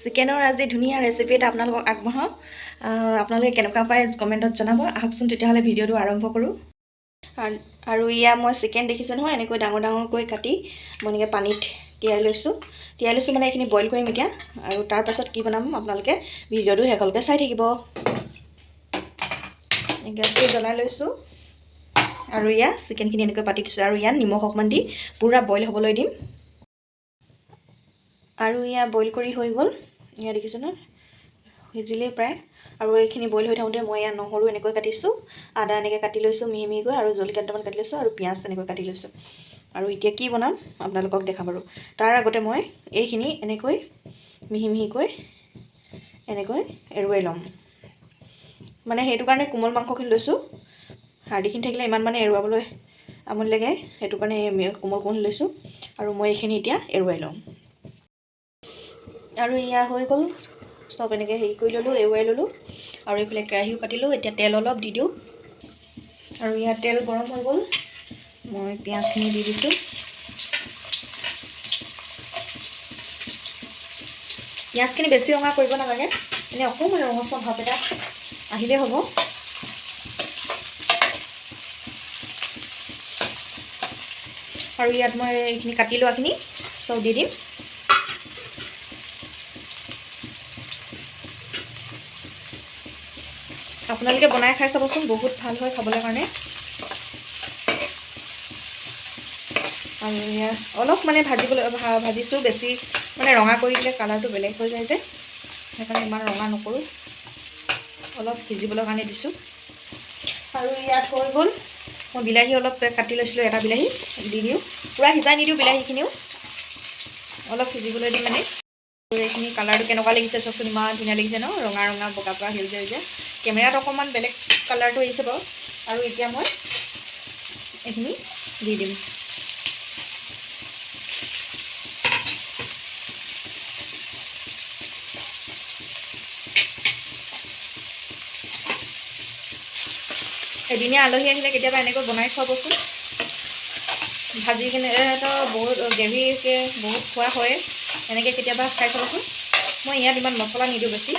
চিকেনৰ আজি ধুনীয়া ৰেচিপি এটা আপোনালোকক আগবঢ়াওঁ। আপোনালোকে কেনেকুৱা পায় কমেণ্টত জনাব। আহকচোন তেতিয়াহ'লে ভিডিঅ'টো আৰম্ভ কৰোঁ। আৰু এয়া মই চিকেন দেখিছে নহয়, এনেকৈ ডাঙৰ ডাঙৰকৈ কাটি মই এনেকৈ পানীত তিয়াই লৈছোঁ। তিয়াই লৈছোঁ মানে এইখিনি বইল কৰিম এতিয়া। আৰু তাৰপাছত কি বনাম আপোনালোকে ভিডিঅ'টো শেষলৈকে চাই থাকিব। গেছটো জ্বলাই লৈছোঁ আৰু এয়া চিকেনখিনি এনেকৈ পাতি দিছোঁ। আৰু ইয়াত নিমখ অকণমান দি পূৰা বইল হ'বলৈ দিম। আৰু এয়া বইল কৰি হৈ গ'ল। এয়া দেখিছে ন, সিজিলেই প্ৰায়। আৰু এইখিনি বইল হৈ থাকোঁতে মই ইয়াত নহৰু এনেকৈ কাটিছোঁ, আদা এনেকৈ কাটি লৈছোঁ মিহি মিহিকৈ, আৰু জলকীয়া দুটামান কাটি লৈছোঁ, আৰু পিঁয়াজ এনেকৈ কাটি লৈছোঁ। আৰু এতিয়া কি বনাম আপোনালোকক দেখাম বাৰু। তাৰ আগতে মই এইখিনি এনেকৈ মিহি মিহিকৈ এনেকৈ এৰুৱাই ল'ম। মানে সেইটো কাৰণে কোমল মাংসখিনি লৈছোঁ। হাৰ্ডিখিনি থাকিলে ইমান মানে এৰুৱাবলৈ আমনি লাগে, সেইটো কাৰণে কোমল কোমল লৈছোঁ। আৰু মই এইখিনি এতিয়া এৰুৱাই ল'ম। আৰু এয়া হৈ গ'ল, চব এনেকৈ হেৰি কৰি ল'লোঁ, এৰুৱাই ল'লোঁ। আৰু এইফালে কেৰাহীও পাতিলোঁ। এতিয়া তেল অলপ দি দিওঁ। আৰু ইয়াত তেল গৰম হৈ গ'ল, মই পিঁয়াজখিনি দি দিছোঁ। পিঁয়াজখিনি বেছি ৰঙা কৰিব নালাগে, এনেই অকণমান ৰঙচুৱা ভাৱ এটা আহিলেই হ'ব। আৰু ইয়াত মই এইখিনি কাটি লোৱাখিনি চব দি দিম। আপোনালোকে বনাই খাই চাবচোন, বহুত ভাল হয় খাবলৈ কাৰণে। আৰু ইয়াত অলপ মানে ভাজিবলৈ ভাজিছোঁ, বেছি মানে ৰঙা কৰি দিলে কালাৰটো বেলেগ হৈ যায় যে, সেইকাৰণে ইমান ৰঙা নকৰোঁ, অলপ সিজিবলৈ কাৰণে দিছোঁ। আৰু ইয়াত হৈ গ'ল। মই বিলাহী অলপ কাটি লৈছিলোঁ, এটা বিলাহী দি দিওঁ। পূৰা সিজাই নিদিওঁ বিলাহীখিনিও, অলপ সিজিবলৈ দিম। মানে এইখিনি কালাৰটো কেনেকুৱা লাগিছে চাওকচোন, ইমান ধুনীয়া লাগিছে ন, ৰঙা ৰঙা বগা বগা সেউজীয়া সেউজীয়া। কেমেৰাত অকণমান বেলেগ কালাৰটো আহিছে বাৰু। আৰু এতিয়া মই এইখিনি দি দিম। এদিনীয়া আলহী আহিলে কেতিয়াবা এনেকৈ বনাই খুৱাবচোন। ভাজি কিনে তো বহুত গ্ৰেভিকে বহুত খোৱা হয়, এনেকৈ কেতিয়াবা খাই চাবচোন। মই ইয়াত ইমান মছলা নিদিওঁ বেছি।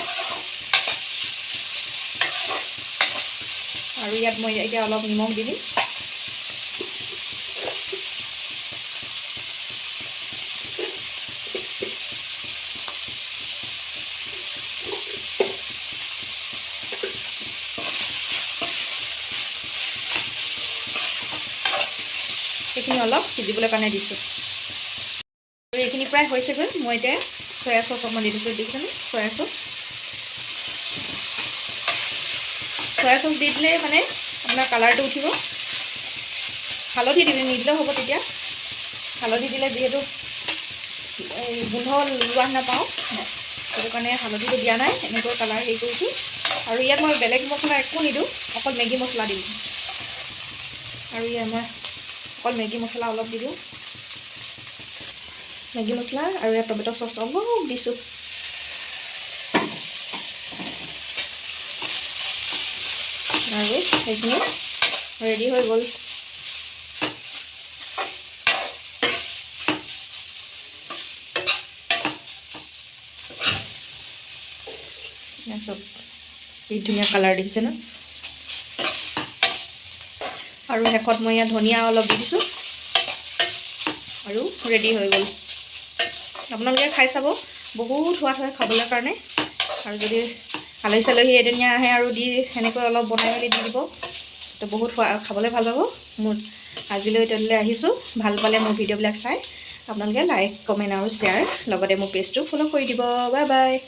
আৰু ইয়াত মই এতিয়া অলপ নিমখ দি দিম। সেইখিনি অলপ সিজিবলৈ কাৰণে দিছোঁ। আৰু এইখিনি প্ৰায় হৈছেগৈ। মই এতিয়া চয়া চচ অকণমান দি দিছোঁ। দেখিছেনে, চয়া চচ। চয়া চচ দি দিলে মানে আপোনাৰ কালাৰটো উঠিব। হালধি দিবি নিদিলেও হ'ব তেতিয়া। হালধি দিলে যিহেতু এই গোন্ধ লোৱা নাপাওঁ, সেইটো কাৰণে হালধিটো দিয়া নাই, এনেকৈ কালাৰ হেৰি কৰিছোঁ। আৰু ইয়াত মই বেলেগ মছলা একো নিদিওঁ, অকল মেগী মছলা দিম। আৰু ইয়াত মই অকল মেগী মছলা অলপ দি দিওঁ, মেগী মছলা আৰু ইয়াত টমেট' চচ অলপ দিছোঁ। আৰু সেইখিনি ৰেডি হৈ গ'ল। চব কি ধুনীয়া কালাৰ দেখিছে ন। আৰু শেষত মই ইয়াত ধনিয়া অলপ দি দিছোঁ আৰু ৰেডি হৈ গ'ল। আপোনালোকে খাই চাব, বহুত সোৱাদ হয় খাবলৈ কাৰণে। আৰু যদি আলহী চালহী এদিনীয়া আহে আৰু দি সেনেকৈ অলপ বনাই মেলি দি দিব, তো বহুত খাবলৈ ভাল পাব। মোৰ আজিলৈ তেনেহ'লে আহিছোঁ। ভাল পালে মোৰ ভিডিঅ'বিলাক চাই আপোনালোকে লাইক, কমেণ্ট আৰু শ্বেয়াৰ, লগতে মোৰ পেজটো ফ'ল' কৰি দিব। Bye bye.